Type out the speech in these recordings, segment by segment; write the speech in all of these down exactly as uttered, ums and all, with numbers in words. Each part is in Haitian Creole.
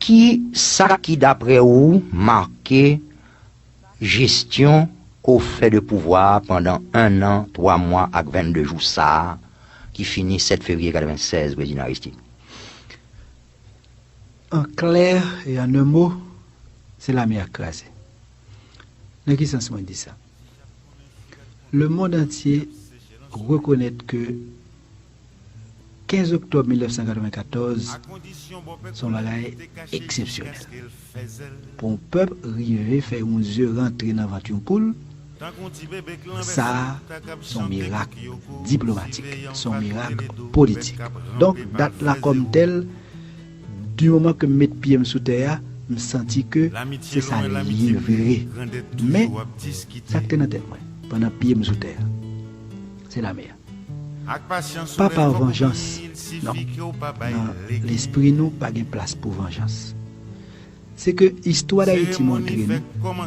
Ki sa ki, daprè ou, make jesyon ke w fè de pouvwa a pandan en an, twa mwa ak vennde jou sa a, ki fini sèt fevriye katrevennsèz, Prezidan Aristide? An klè e an en mo, se lame a k kraze. Nan ki sans mwen di sa? Lemonn antye rekonèt ke kenz oktòb mil nèf san katrevenkatòz se yon bagay eksepsyonèl. Pou yon pèp rive fè yon ze rantre nan vant yon poul, sa a se yon mirak diplomatik, se yon mirak politik. Donk, dat la kòm tèl, di moman ke m met pye m sou tè a, m santi ke se sa l ye vre. Men, sa k te nan tèt mwen pandan pye m sou tè a, se lame a. Pa pa vanjans, non. Nan lespri nou, pa gen plas pou vanjans. Se ke istwa Dayiti montre nou,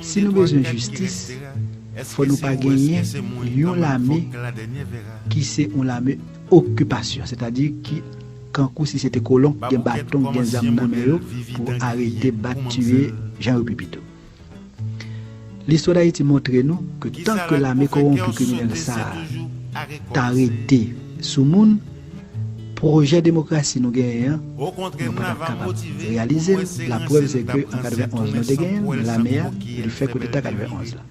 si nou bezwen jistis, fò nou pa genyen yon lame ki se yon lame okipasyon, sètadi ki kankou si se te kolon k gen baton, k gen zam nan men yo pou arete, bat, tiye, jan yo pi pito. Listwa Dayiti montre nou ke tan ke lame kowonpi kriminèl sa a ta rete sou moun, pwojè demokrasi nou genyen an, nou pa t ap kapab reyalize l. Laprèv se ke an katrevenonz nou te genyen l, men lame a, li fè koudeta katrevenonz la.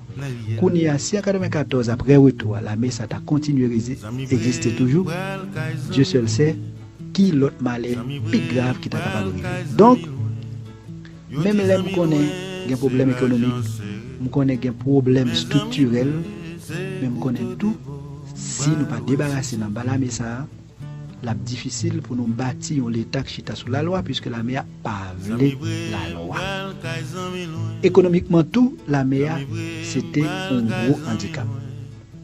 Kounye a, si an katrevenkatòz, apre retou a, lame sa ta kontinye egziste toujou, Dye sèl sè ki lòt malè pi grav ki ta kapab rive. Donk, menm lè m konnen gen pwoblèm ekonomik, m konnen gen pwoblèm estriktirèl, men m konnen tou, si nou pa debarase n anba lame sa a, l ap difisil pou nou bati yon Leta k chita sou lalwa, piske lame a pa vle lalwa. Ekonomikman tou, lame a se te yon gwo andikap.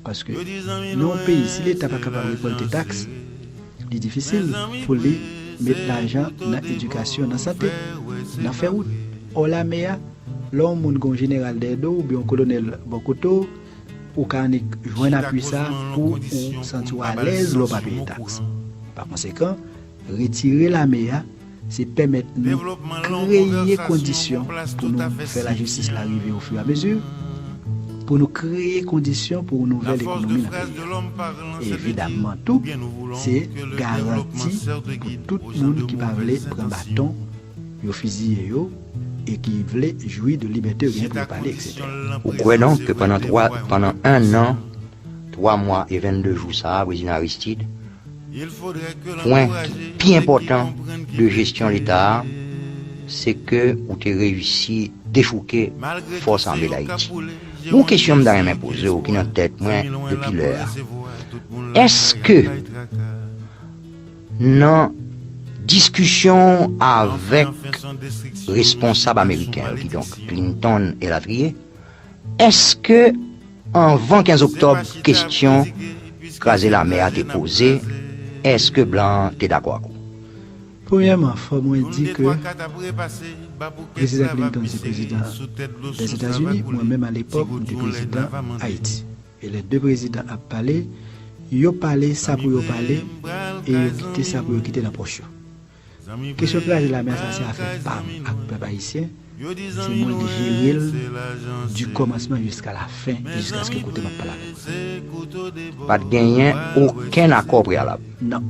Paske nan yon peyi, si Leta pa kapab rekòlte taks, li difisil pou li met lajan nan edikasyon, nan sante, nan fè wout. Ò, lame a, lè yon moun gen yon jeneral dèyè do w oubyen yon kolonèl bò kote w, ou ka annik jwenn apui sa pou ou santi w alèz lè w pa peye taks. Pa konsekan, retire lame a, se pèmèt nou kreye kondisyon pou nou fè lajistis la rive ofiramezi, pou nou kreye kondisyon pou yon nouvèl ekonomi nan peyi a. E evidamman tou, se garanti pou tout moun ki pa vle pran baton, yo fiziye yo, e ki vle jwi de libète yo genyen pou yo pale, etsetera. Ou kwè donk ke pandan twa, pandan en an, twa mwa e vennde jou sa a, Prezidan Aristide, pwen ki pi enpòtan de jesyon Leta a, se ke ou te reyisi dechouke Fòs Ame Dayiti. Gon kesyon m ta renmen poze w ki nan tèt mwen depi lè a. Èske nan diskisyon avèk responsab ameriken yo, kidonk Clinton elatriye, èske anvan kenz oktòb kesyon kraze lame a te poze, èske blan an te dakò ak ou? Premyèman, fò mwen di ke Prezidan Clinton se prezidan Dèzetazini, mwen menm alepòk, m te prezidan Ayiti. E lè de prezidan ap pale, yo pale sa pou yo pale e yo kite sa pou yo kite nan pòch yo. Kesyon kraze lame a, sa se afè pa m ak pèp ayisyen. Se mwen k jere l di kòmansman jiska lafen, jiskaske kote m ap pale avè w. Pa t genyen okenn akò preyalab. Non.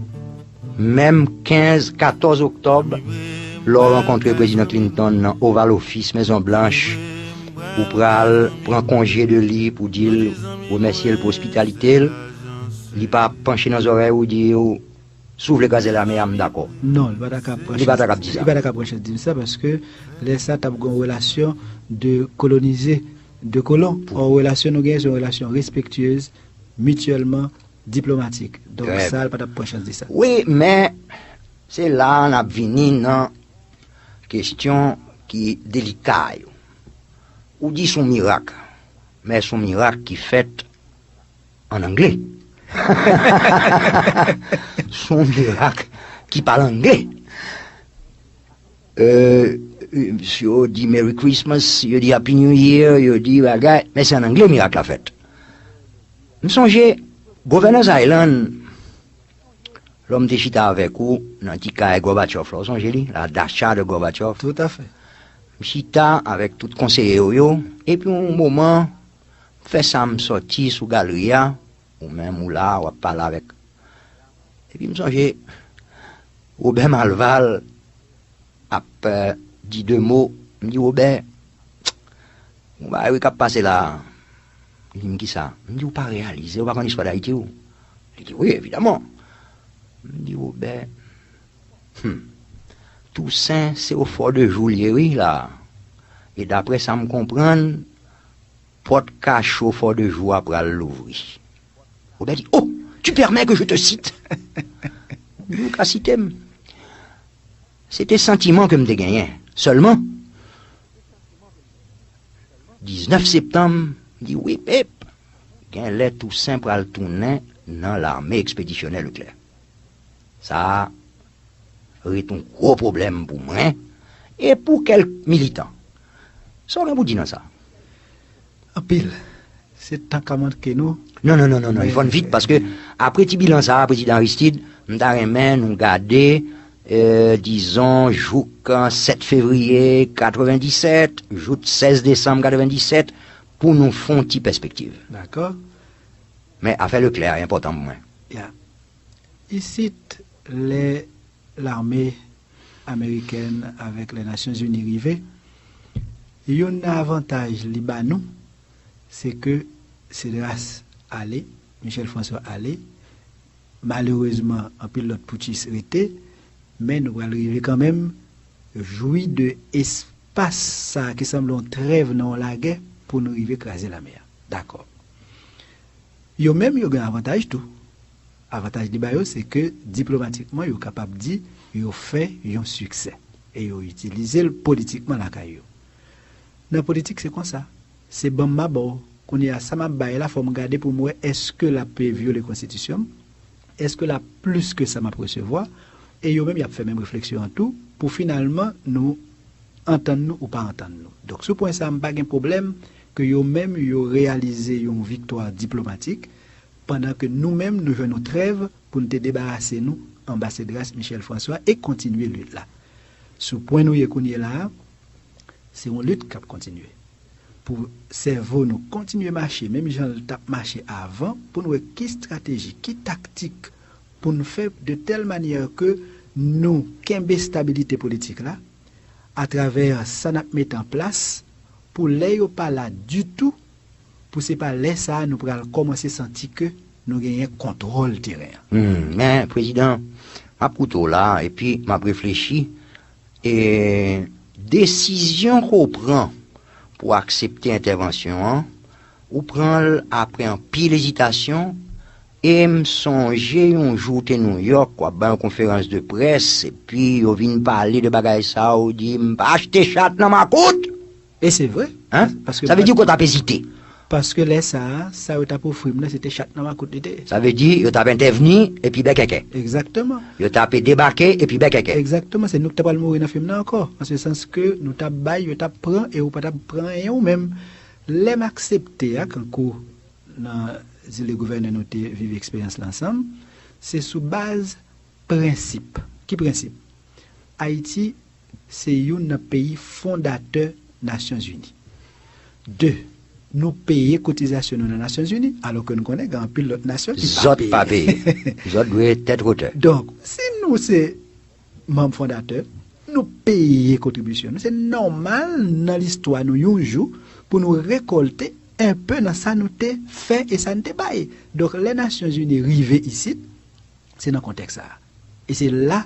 Menm kenz, katòz oktòb, lè w rankontre Prezidan Clinton nan Oval Office, Mezon Blanch, ou pral pran konje de li pou di l, remèsye l pou ospitalite l, li pa panche nan zòrèy ou di w, si w vle kraze lame a, m dakò. Non, li pa ta ka pran chans. Li pa ta ka di sa. Li pa ta ka pran chans di m sa, paske lè sa t ap gen yon relasyon de kolonize, de kolon. Ò, relasyon nou genyen, se yon relasyon respektyez, mityèlman diplomatik. Donk, sa, li pa t ap pran chans di sa. Wi, men se la a n ap vini nan kesyon ki delika yo. Ou di se yon mirak, men se yon mirak ki fèt an angle. Se yon mirak ki pale angle. Euh, yo di Merry Christmas, yo di Happy New Year, yo di bagay, men se an angle mirak la fèt. M sonje, Governors Island, Lè m te chita avèk ou nan ti kay Gorbachev la, ou sonje li? La dacha de Gorbachev. Tout à fait. M chita avèk tout konseye w yo, epi yon moman, m fè sa, m sòti sou galri a, ou menm ou la, w ap pale avèk. Epi m sonje Robert Malval ap eh, di de mo. M di, Robert, yon bagay wi k ap pase la. Li di m, kisa? M di, ou pa reyalize, ou pa konn istwa Dayiti ou? Li di, wi, evidaman. M di, Robert, hmm, Tousen se o Fò de Jou l ye wi la. E daprè sa m konprann, pòt kacho Fò de Jou a pral louvri. Robert di, oh, tu permets que je te cite? M di, ou ka site m. Se te santiman ke m te genyen. Sèlman, diznèf septanm, m di, wi, pep, gen lè Tousen pral tounen nan lame ekspedisyonè Leclerc. Sa a ret yon gwo pwoblèm pou mwen e pou kèk militan. Sa w gen pou di nan sa? Anpil. Se tan k ap manke nou. Non, non, non, non, non, il faut vite, paske apre ti bilan sa a, Prezidan Aristide, m ta renmen nou gade, euh, dizon, jouk sèt fevriye katrevendisèt, jouk sèz desanm katrevendisèt, pou nou fè yon ti pèspektiv. Dakò. Men afè Leclerc a enpòtan pou mwen. Ya. Isit, lè lame amerikèn avèk Lènasyonzini rive, youn nan avantaj li ba nou, se ke Cédras ale, Michel François ale, malerezman, anpil lòt poutchis rete, men nou pral rive kanmenm jwi de espas sa a ki sanble yon trèv nan yon lagè pou nou rive kraze lame a. Dakò. Yo menm, yo gen avantaj tou. Avantaj li ba yo, se ke diplomatikman, yo kapab di yo fè yon siksè. E yo itilize l politikman lakay yo. Nan politik, se konsa. Se ban m, m a ba w. Kounye a, sa m ap bay la, fò m gade pou m wè èske l ap vyole konstitisyon m, èske l ap plis ke sa m ap resevwa, e yo menm, y ap fè menm refleksyon an tou, pou finalman, nou antann nou ou pa antann nou. Donk, sou pwen sa a, m pa gen pwoblèm ke yo menm, yo reyalize yon viktwa diplomatik, pandan ke nou menm, nou jwenn yon trèv pou n te debarase nou anba Cédras Michel François e kontinye lit la. Sou pwen nou ye kounye la a, se yon lit k ap kontinye. Pou sèvo nou kontinye mache, menm jan l t ap mache avan, pou n wè ki estrateji, ki taktik pou n fè de tèl manyè ke nou kenbe estabilite politik la, atravè sa n ap mete an plas, pou lè yo pa la ditou, pou se pa lè sa a nou pral kòmanse santi ke nou genyen kontwòl teren an. Hmm, men, Prezidan, m ap koute w la, epi m ap reflechi, e desizyon ke w pran pou aksepte entèvansyon an, ou pran l apre anpil ezitasyon, e m sonje yon jou w te Nouyòk, w ap bay yon konferans de près, epi yo vin pale de bagay sa a, ou di, m pa achte chat nan makout! E se vre. Hein? Paske sa vle di ke w t ap ezite. Paske lè sa a, sa yo t ap ofri m nan, se te chat nan makout li te ye. Sa vle di, yo t ap entèvni, epi bèkèkè. Egzakteman. Yo t ap debake, epi bèkèkè. Egzakteman, se nou ki ta pral mouri nan fim nan ankò. An se sans ke nou t ap bay, yo t ap pran, e ou pa t ap pran anyen ou menm. Lè m aksepte a, kankou nan zile gouvènè nou te viv eksperyans la ansanm, se sou baz prensip. Ki prensip? Ayiti se youn nan peyi fondatè Nasyonzini. De, nou peye kotizasyon nou nan Nasyonzini, alò ke nou konnen gen anpil lòt nasyon ki pa peye. Zòt pa peye. Zòt dwe tèt wotè. Donk, si nou se manm fondatè, nou peye kontribisyon nou. Se nòmal nan listwa nou yon jou pou nou rekòlte enpe nan sa nou te fè e sa nou te bay. Donk, lè Nasyonzini rive isit, se nan kontèks sa a. E se la,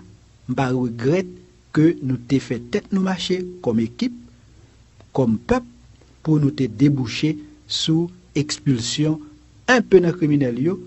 m pa regrèt ke nou te fè tèt nou mache kòm ekip, kòm pèp, pou nou te debouche sou ekspilsyon enpe nan kriminèl yo,